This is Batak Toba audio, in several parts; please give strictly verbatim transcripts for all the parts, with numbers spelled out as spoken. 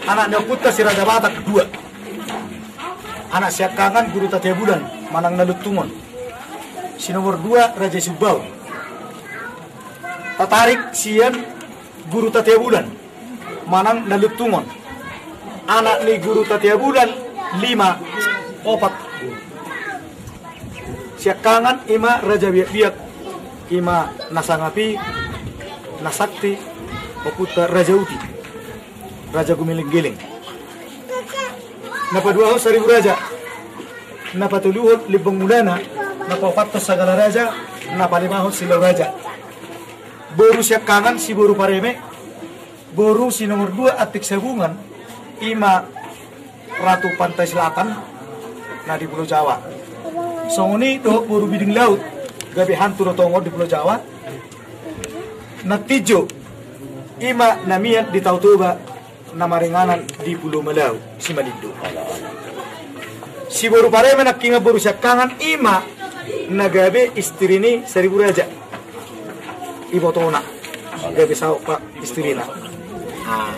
Anak ni ompunta si Raja Batak dua. Anak siangkangan Guru Tatea Bulan manang na lontungon. Si nomor dua Raja Sumbaon. Tatarik sian Guru Tatea Bulan manang na lontungon. Anak ni Guru Tatea Bulan lima, opat. Siangkangan ima Raja Biakbiak, ima na sangap i, na sakti, ompunta Raja Uti, Raja Gumelenggeleng. Na paduahon Saribu Raja, na patoluhon Limbong Mulana, na paopathon Sagala Raja, na palimahon Silau Raja. Boru siangkangan si Boru Pareme, boru si nomor dua Antik Sabungan, ima Ratu Pantai Selatan na di Pulo Jawa. Songon i dohot boru Biding Laut, gabe hantu do tongon di Pulo Jawa. Na tinjo ima na mian di Tao Toba, na maringanan di Pulo Malau, Simalindo. Si Boru Pareme nangkingan boru siangkangan ima na gabe istri ni Saribu Raja. Ibotona gabe saut pa istrina. Ah.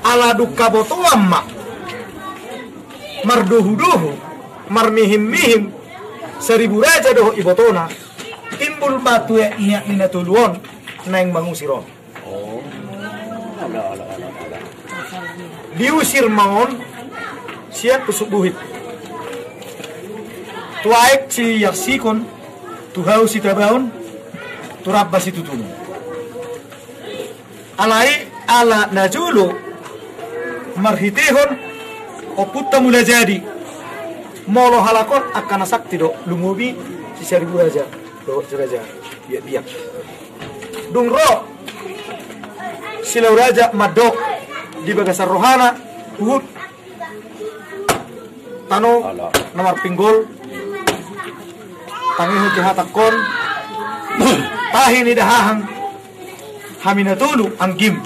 Ala dung habotoan ma, mardohudohu, marmihimmihim Saribu Raja dohot ibotona, timbul ma tu aek ni aek ni na tolu on naeng mangusir on. Oh. Ala, ala, ala, ala. Diusir ma on sian Pusuk Buhit. Tu aek siarsikon, tu hau sitabaon, tu ramba situtungon. Alai ala najolo marhitehon ompunta Mulajadi. Molo halak on angka na sakti do, lumobi si Saribu Raja dohot si Raja Biakbiak. Dung ro Silau Raja mandok di bagasan rohana, huhut tano na marpinggol, tangihon tu hatangkon, tahi ni dahahang, hami na tolu anggim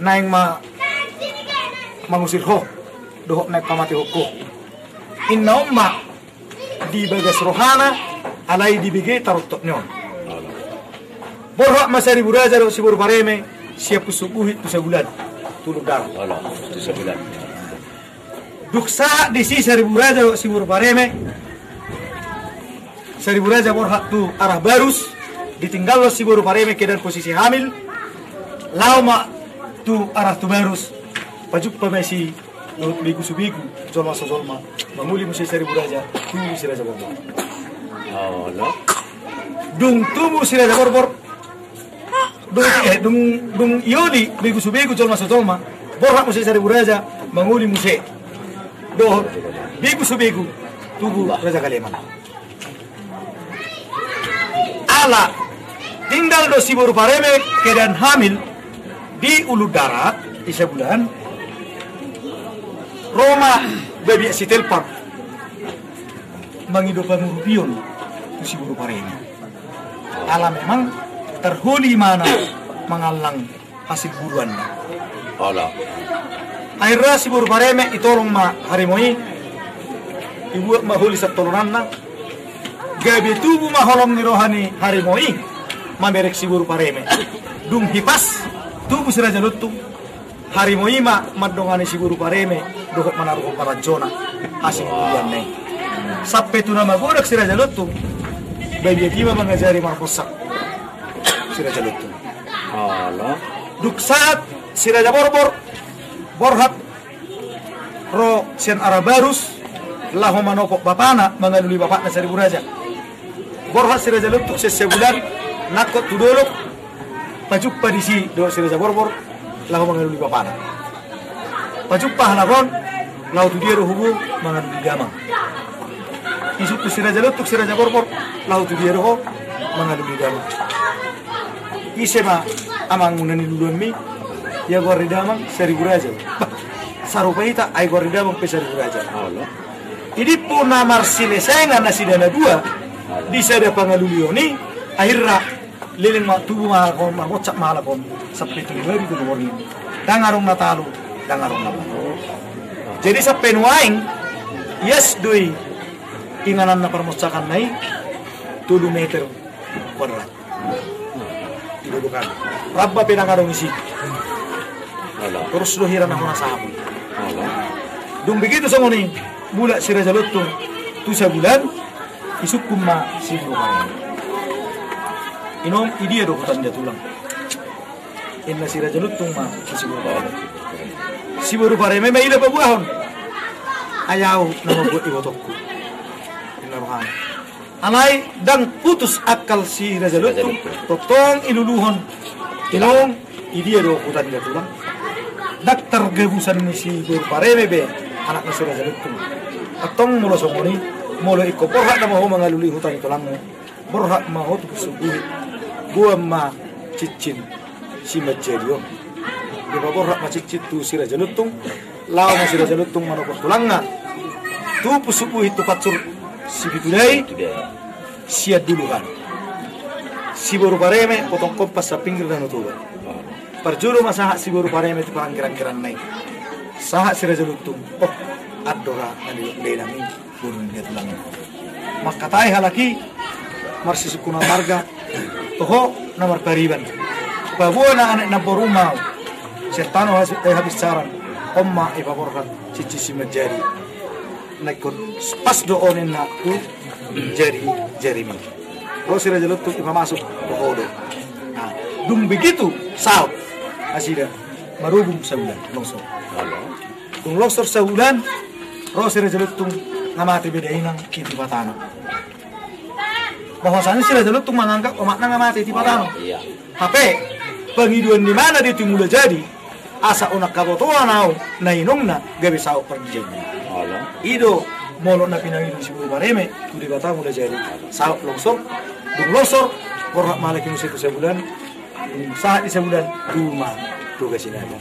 naeng ma mangusir ho dohot naeng pamatehon ho. Inna on ma di bagas rohana, alai dibege tarontok ni on. Borhat ma Saribu Raja dohot si Boru Pareme sian Pusuk Buhit tu Sabulan, tu Ulu Darat. Olo, tu Sabulan. Dung sahat disi Saribu Raja dohot si Boru Pareme, Saribu Raja borhat tu arah Barus, ditinggalhon si Boru Pareme keadaan posisi hamil, laho ma tu arah tu Barus, pajumpa ma i dohot begu so begu, jolma so jolma, mangoli muse Saribu Raja, tubu si Raja Borbor. Olo. Dung tubu si Raja Borbor, dung, eh, dung, dung ioli begu so begu, jolma so jolma, borhat muse Saribu Raja, mangoli muse dohot begu so begu, tubu Raja Kaleman. Ala tinggal do si Boru Pareme keadaan hamil di Ulu Darat, di Sabulan, ro ma babiat si Telpang mangido pangurupion tu si Boru Pareme. Ala memang tarholi ma na mangallang hasil buruanna. Olo. Akhirna si Boru Pareme ditolong ma harimo i, dibuat ma holi sian tolonanna, gabe tubu ma holong ni roha ni harimo i, mamereng si Boru Pareme. Dung hipas, tubu si Raja Lontung, harimo i ma mandongani si Boru Pareme dohot manaruhon paranjona hasil buruanna i. Sampe tu na magodang si Raja Lontung, babiat i ma mangajari marmonsak si Raja Lontung. Olo. Dung sahat si Raja Borbor borhat ro sian arah Barus, laho manopot bapana, mangalului bapakna Saribu Raja. Borhat si Raja Lontung sian Sabulan, nangkok tu dolok, pajumpa disi dohot si Raja Borbor, laho mangalului bapana. Pajumpa halak on, laho tu dia do ho, mangalului damang. Isungkun si Raja Lontung si Raja Borbor, laho tu dia do ho, mangalului damang. Ise ma amangmu na niluluanmi? Ia goar ni damang Saribu Raja. Bah, sarupa hita, ai goar ni damang pe Saribu Raja. Olo. Jadi puna marsilesengan nasida na dua di sada pangalulion i, akhirna leleng ma tubu ma halak on, marmonsak ma halak on sampe tolu ari tolu borngin. Ndang adong na talu, ndang adong na boru. Jadi sampe nuaeng ias do i ingananna parmonsakanna i tolu meter kuadrat. Di godokan. Ramba pe ndang adong isi. Torus do hira na hona sapu. Dung begitu songon i, mulak si Raja Lontung tu Sabulan, isungkun ma si Boru Pareme. Inom, i dia do huta ni datulang? Inna si Raja Lontung ma tu si Boru Pareme. Si Boru Pareme ma ila paboahon. Ai ahu na mambuat ibotongku, inna rohana. Alai ndang putus akal si Raja Lontung, tongtong iluluhon. Inom, i dia do huta ni datulang? Ndang targabusan ni si Boru Pareme be anakna si Raja Lontung. Antong molo songon i, molo ingkon borhat nama ho mangalului huta ni tulangmu, borhat ma ho tu Pusuk Buhit, boan ma cincin simanjadi on. Dipaborhat ma cincin tu si Raja Lontung, laho ma si Raja Lontung manopot tulangna tu Pusuk Buhit tu pansur Sipitudai, sian duluhan. Si Boru Pareme potong kompas sapinggir Danau Toba. Parjolo ma sahat si Boru Pareme tu parangkiran-kiranna i. Sahat si Raja Lontung, oh, andora na nidok dainang i. Boru ni datulang i. Mangkatai halak i, marsisungkunan marga, toho na marpariban. Paboa na anak na boru ma ahu sian tano has-, eh, habinsaran, on ma ipaborhat cincin simanjadi. Na ingkon pas do on inna tu jari-jarimi. Ro si Raja Lontung, ipamasuk tu ho do. Nah, dung begitu saut nasida marubung Sabulan, longsor. Dung longsor Sabulan, ro si Raja Lontung, nga mate be dainang i Tipa Tano. Bahwasanya si Raja Lontung manganggap omakna nga mate i Tipa Tano. Hape, pangidoan ni imana di Timula Jadi, asa unang habotoan ahu na inongna gabe saut pardijaina. I do, molo na pinangido ni si Boru Pareme tu Debata Mula Jadi, saut longsor. Dung longsor, borhat ma halak i muse tu Sabulan. Sahat di Sabulan, tu ma Toga Sinaga.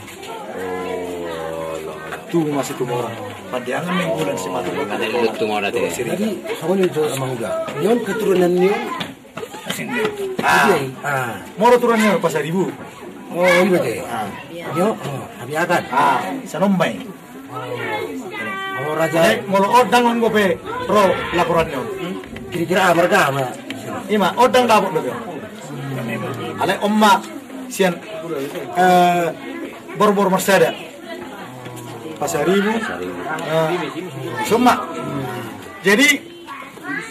Tu ma Situmorang. Pandiangan Nainggolan, Simatupang. Jadi songon i jo, amang uda. Ni on keturunan ni on. Molo turunan ni on Pasaribu. Oh, i do te. Ni on Habiatan. Sanomba i. Molo raja, molo on ndang on dope ro laporan ni on. Kira-kira aha marga ma? Ima on ndang dapot dope. Alai on ma sian, eh, borbor marsada. Pasaribu. Eh, i ma. Jadi,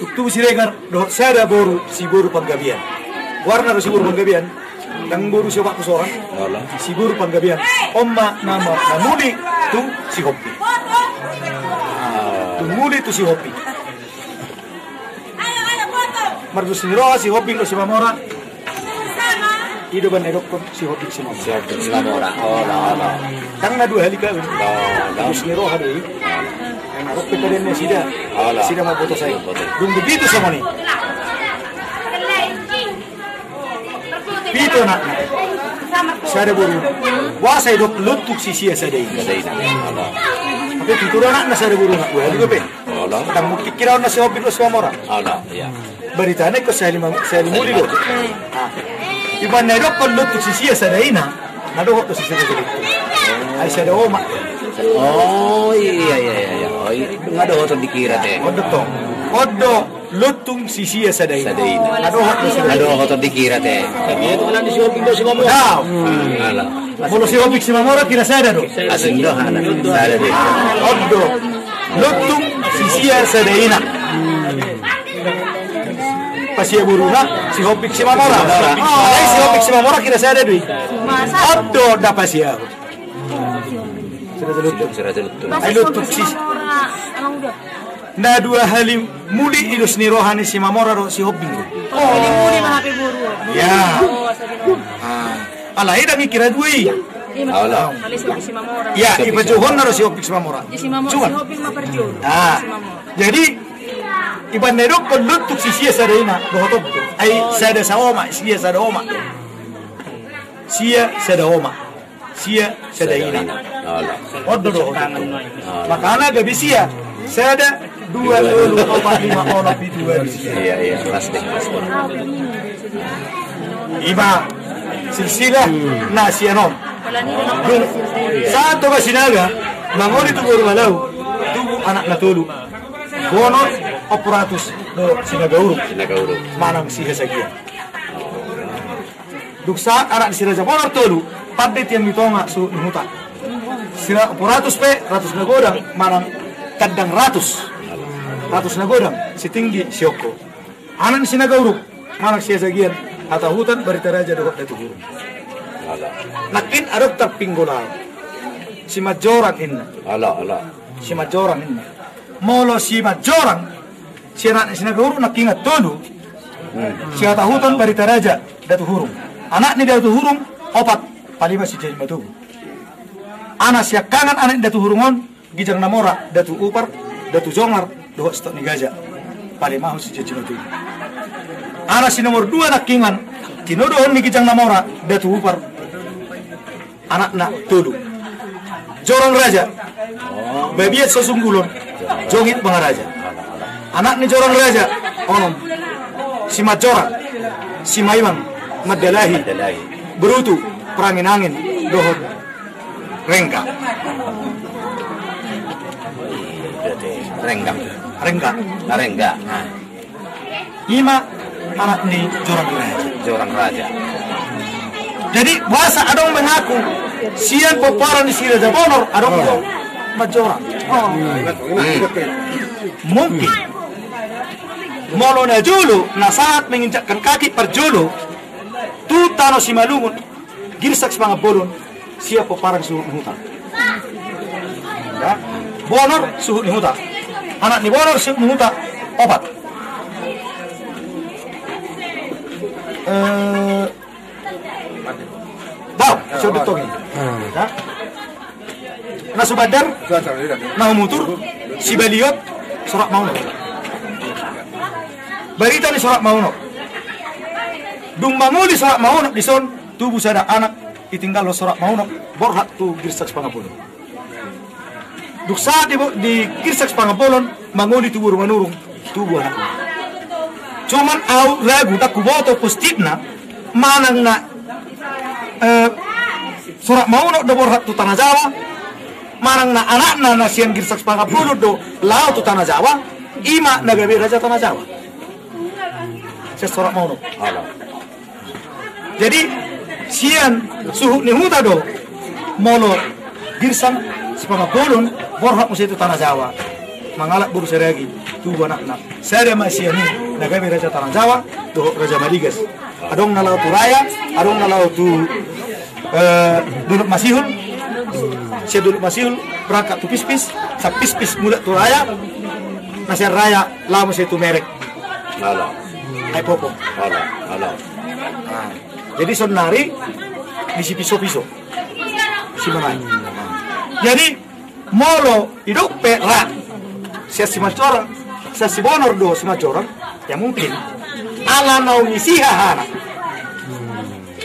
tung tubu Siregar dohot sada boru, si Boru Panggabean. Goarna do si Boru Panggabean. Ndang boru si opat tu sorang. Si Boru Panggabean. On ma na ma-, na muli tu Sihombing. Dung muli tu Sihombing, mardos ni roha Sihombing dohot Simamora. I do umbahen na idokkon Sihombing Simamora. Sihombing Simamora. Ndang na dua hali kawin. Mardos ni roha do i. Ndang na ro pe padanan nasida. Sida mamboto sae. Dung begitu songon i, pitu anakna, sada boruna. Boasa didok lontung sisia sada ina? Sada ina. Hape pitu do anakna, sada boruna. Dua hali dope. Ndang mungkin kira on na Sihombing dohot Simamora. Baritana ingkon sahali ma-, sahali muli do. Umbahen na idokkon lontung sisia sada ina, na dohot do sisia sada ina. Ai sada omak. Oh, iya, iya, iya, iya. Oh, iya. Nga dohot on dikira te. On do tong. On do lontung sisia sada ina. Sada ina. Na dohot do sada ina. Na dohot on dikira te. Molo Sihombing Simamora kira sada do. Asing do, sada do. On do lontung sisia sada ina. Pasia boruna Sihombing Simamora. Alai Sihombing Simamora kira sada do i. On do na pasia. Ai lontung sisia. Na dua hali muli i dos ni roha ni Simamora dohot Sihombing. Oh, muli ma hape boru. Ya. Alai ndang i kira dua i. Iya, ipajouhonna do Sihombing Simamora. Cuman. Jadi, umbahen na idokkon lontung sisia sada ina, dohot on do. Ai sada saomak, sia sada omak. Sia sada omak. Sia sada ina. On do dohot on. Makana gabe sia. Sada, dua, tolu, opat, lima, onom, pitu, walu, sia. Iya, iya, pas deh, pas deh. Ima silsilah na sian on. Dung sahat Toga Sinaga, mangoli tu boru Malau, tubu anakna tolu. Bonor, Ompu Ratus dohot Sinaga Uruk. Sinaga Uruk. Manang Sihasagian. Dung sahat anak ni si Raja Bonor tolu, pande tiang ni tonga suhut ni huta. Sira-, ratus pe, ratus na godang, manang tandang ratus. Ratus na godang, sitinggi, siongko. Anak ni Sinaga Uruk, manang Siasagian, Hatahutan, Barita Raja, dohot Datu Hurung. Nangkin adong tarpinggol au. Simanjorang inna. Ala, ala. Simanjorang inna. Molo Simanjorang, sian anak ni Sinaga Uruk nangkiningan tolu. Hmm. Sihatahutan, Barita Raja, Datu Hurung. Anak ni Datu Hurung opat, palima si Jaji Matubu. Anak siangkangan anak ni Datu Hurung on, Gijang Namora, Datu Upar, Datu Jongar, dohot Sitok ni Gaja. Palimahon si Jaji Matubu. Anak si nomor dua nangkiningan, tinodohon ni Gijang Namora, Datu Upar. Anakna tolu. Jorang Raja, Babiat Sasunggulon, Jongit Mangaraja. Anak ni Jorang Raja onom. Simanjorang, Simaimang, Mandalahi, Berutu, Peranginangin, dohot Rengga. Rengga. Rengga. Rengga. Ima anak ni Jorang Raja. Jorang Raja. Jadi, boasa adong mengaku sian pomparan ni si Raja Bonor, adong do Manjorang. Oh. Hmm. Mungkin molo na jolo, na sahat menginjakkan kaki parjolo tu tano Simalungun, Girsang Sipangabolon, sian pomparan Suhut ni Huta. Ya. Bonor Suhut ni Huta. Anak ni Bonor Suhut ni Huta opat. Eh, Dao, so ditonggi. Hmm. Ya. Na Subandar, na Humutur, Sibaliot, Sorak Maunok. Barita ni Sorak Maunok. Dung mangoli Sorak Maunok dison, tubu sada anak, ditinggalhon Sorak Maunok borhat tu Girsang Sipangabolon. Dung sahat di, di Girsang Sipangabolon, mangoli tu boru Manurung, tubu anakna. Cuman au ragu, ndang huboto positifna, manang na, eh, Sorak Maunok do borhat tu Tanah Jawa, manang na anakna na sian Girsang Sipangabolon do laho tu Tanah Jawa, ima na gabe raja Tanah Jawa. Sian Sorak Maunok. Jadi, sian Suhut ni Huta do, molo Girsang Sipangabolon, borhat muse tu Tanah Jawa. Mangalap boru Saragi, tubu anakna. Sada ma sian i, na gabe raja Tanah Jawa, dohot Raja Maligas. Adong na laho tu Raya, adong na laho tu, eh, Dolok Masihul. Sian Dolok Masihul, berangkat tu Pispis, sian Pispis mulak tu Raya, na sian Raya, laho muse tu Merek. Ala. Ai popo. Ala, ala. Nah, jadi saonari disi piso-piso. Si manai. Jadi molo didok pe ra sian Simanjorang, sian Sibonor do Simanjorang, ya mungkin ala naung isi hahana.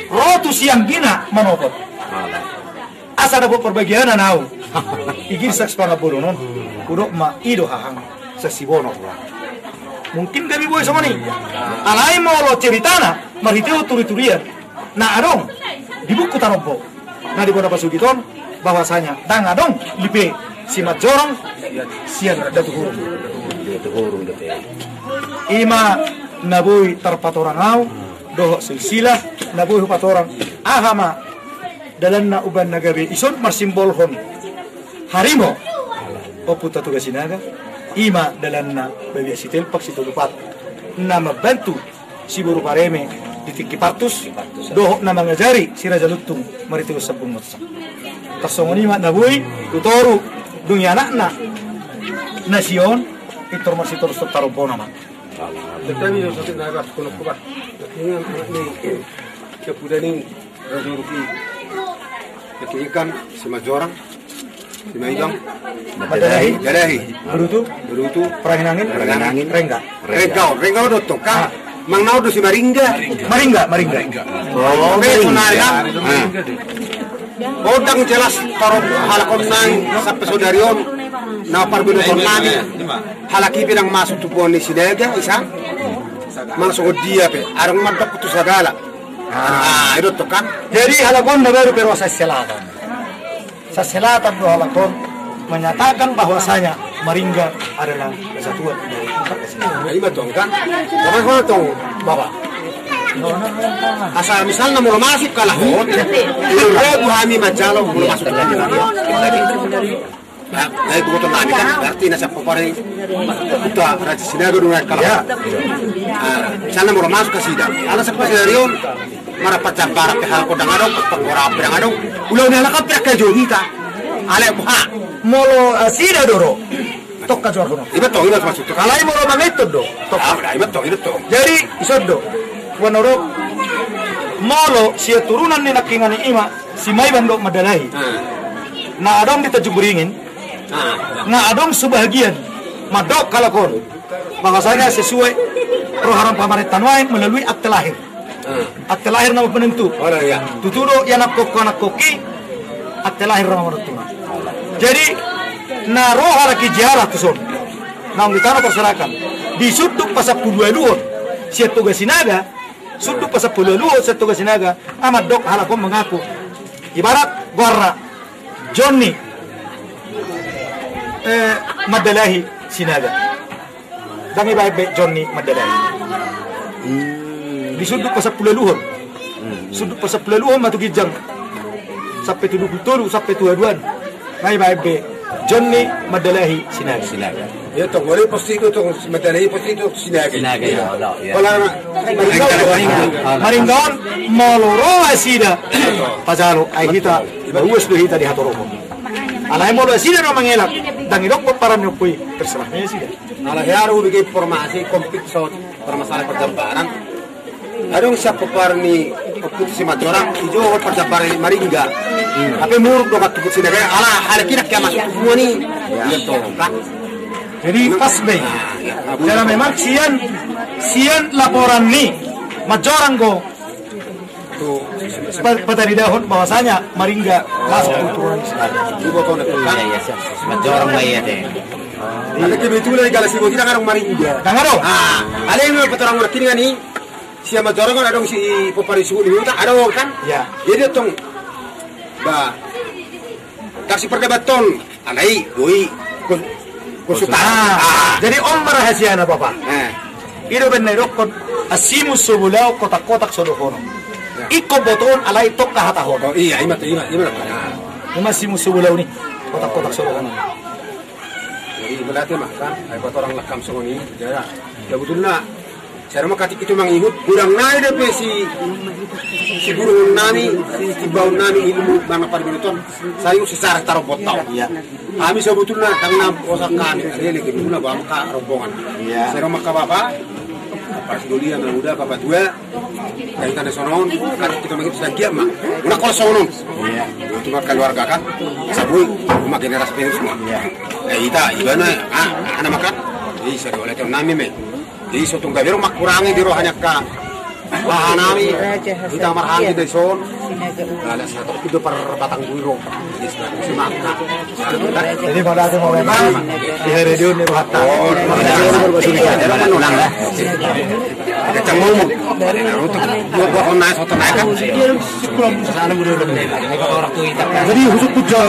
Ro tu sianggina manopot. Ala. Asa dapot parbagianan au. Di Girsang Sipangabolon on. Hudok ma i do hahang sian Sibonor. Mungkin gabe boi songon i. Alai molo ceritana marhitehon turi-turian na adong di buku tarombo na di bona pasogit on, bahwasanya ndang adong lipe Simanjorang sian Datu Hurung. Ima na boi tarpatorang au dohot silsilah na boi hupatorang. Aha ma dalanna umbahen na gabe ison marsimbolhon harimo Ompunta Toga Sinaga, ima dalanna Babiat Sitelpang Sitolu Pat na mambantu si Boru Pareme di tingki partus, dohot na mangajari si Raja Lontung marhitehon sambung monsang. Tarsongon i ma na boi tu toru, dung i anakna na sion, pintor marsitorus tarombona ma. Tetapi yang sakit naga kunuk kubat. Ini anak ni kepuda ni Raja Ruki. Kekikan Simanjorang, Simaijang, Mandalahi, Mandalahi, Berutu, Berutu, Peranginangin, Peranginangin, Rengga. Rengga, Rengga do tong kan. Ah. Manang na on do si Maringga. Maringga, Maringga. Oh, Maringga. Maringga. Ah. Godang jelas taruh halak on nai sampe saonari on. Na parguna on nai. Halak i pe ndang masuk tu boan ni Sinaga, isa. Manang songon dia pe, adong mandok tu sagala. Ah. Ah, i do tong kan. Jadi halak on na baru pe ro sian selatan. Sian selatan do halak on menyatakan bahwasanya Maringga adalah kesatuan dari pusat ke sini. Nah, i ma tong kan. Bapak, bapak tong. Bapak. Asa misalna molo masuk halak on, ragu hami manjalo molo masuk tu hami. Nah, jadi buat nami kan, berarti na siap pokoknya. Kita raja Sinaga dulu kan. Ya. Nah, misalna molo masuk nasida. Ala siap pokoknya on, marapa jambar pe halak on dang adong, pokora pe dang adong. Ulau ni halak on pe dang kajo hita. Ale, ha. Molo, eh, sida do ro. Tokka jorhon. Iba tong, iba maksud. Alai molo mangiton do. Tokka. Ah, iba tong, iba tong. Jadi, ison do. Kuan ro. Molo, sian turunan ni nangkiningan i ima, si Maiban dohot Mandalahi. Hmm. Na adong di Tanjung Beringin. Hmm. Na adong sebahagian. Mandok halak on. Bahwasanya sesuai program pamarenta nuaeng melalui akte lahir. Hmm. Akte lahir nama penentu. Oh, iya. Tutu do, ianakhon, anakhon i, akte lahir nama penentuna. Jadi, na ro halak i ziarah tu son. Naung di tano parserahan. Di sundut pasampuluualuhon. Sian Toga Sinaga. Sundut pasampuluualuhon, sian Toga Sinaga. Amandok halak on mengaku. Ibarat, goarna. Jonni. Eh, Mandalahi Sinaga. Dang ibaen be Jonni Mandalahi. Hmm. Di sundut pasampuluualuhon. Hmm. Sundut pasampuluualuhon ma tu ginjang. Sampe tu dua pulu tolu, sampe tu haduan. Dang ibaen be Jonni Mandalahi Sinaga. Sinaga. Iya tong, boleh pasti itu tong, Mandalahi pasti itu Sinaga. Sinaga, iya. Iya, iya. Kalau Maringga on, molo ro nasida. Pajalo, ai hita, uas do hita di hatoropon. Alai molo nasida do mangelak, dang idok pomparan ni ompu i, terserah nasida. Alai hea do hubege informasi, komplit so permasalahan parjambaran. Adong sian pomparan ni ompu si Manjorang, ijo parjambaran ni Maringga. Tapi muruk do kan tu Sinaga, ala halak i dang hea masuk tu hami. Iya tong kan. Jadi pas be. Karena memang sian, sian laporan ni Manjorang do. Pa-, pataridahon bahwasanya Maringga masuk tu turunan. Iya, iya, siap. Manjorang ma iya te. Tapi kebetulan kalau si Boti dang adong Maringga. Dang adong? Ah, alai memang patorang orang kini kan i. Sian Manjorang kan adong si pomparan ni suhut ni huta, adong kan? Iya. Jadi tong. Bah. Taksi perdebatan. Alai, boi. Kus-, kusutan. Ah, jadi on ma rahasiana, Bapa. Eh. I do umbahen na idokkon, Asimus so bolaon, kotak-kotak so dohonon. Ya. Ingkon botoon, alai tokka hatahon. Oh, iya, ima, ima, ima. Ah. Ima Asimus so bolaon i, kotak-kotak so dohonon. Jadi, berarti mah, kan, ai patorang lakam songon i, jadi, ya, betul na. Sai ro ma angka tingki tu mangihut, godang nai dope si, si guru nami, si timbaon nami ilmu manang parbiruton, sai secara tarobot tau. Iya. Hami sebetulna, kami na bosan kami, ada lagi guru na bawa angka rombongan. Iya. Sai ro ma angka bapa, pas dolian, na uda, bapa tua, dari tanda sonon, kan kita mangihut sai giat ma. Unang kol sonon. Iya. Itu mah keluarga kan, sabui, rumah generasi penerus ma. Iya. Eh, ita, ibana, ah, anak makan, jadi sai dua leton nami me. Jadi so tung gabe ro mangkurangi di roha ni angka bahanami. Hita marhaha di son. Ala satu itu per batang buiro. Jadi semangka. Jadi pada tu mau memang di hari dia ni rohata. Oh, kacang ngomong. Untuk gua kau naik, foto naik kan. Jadi khusus puja.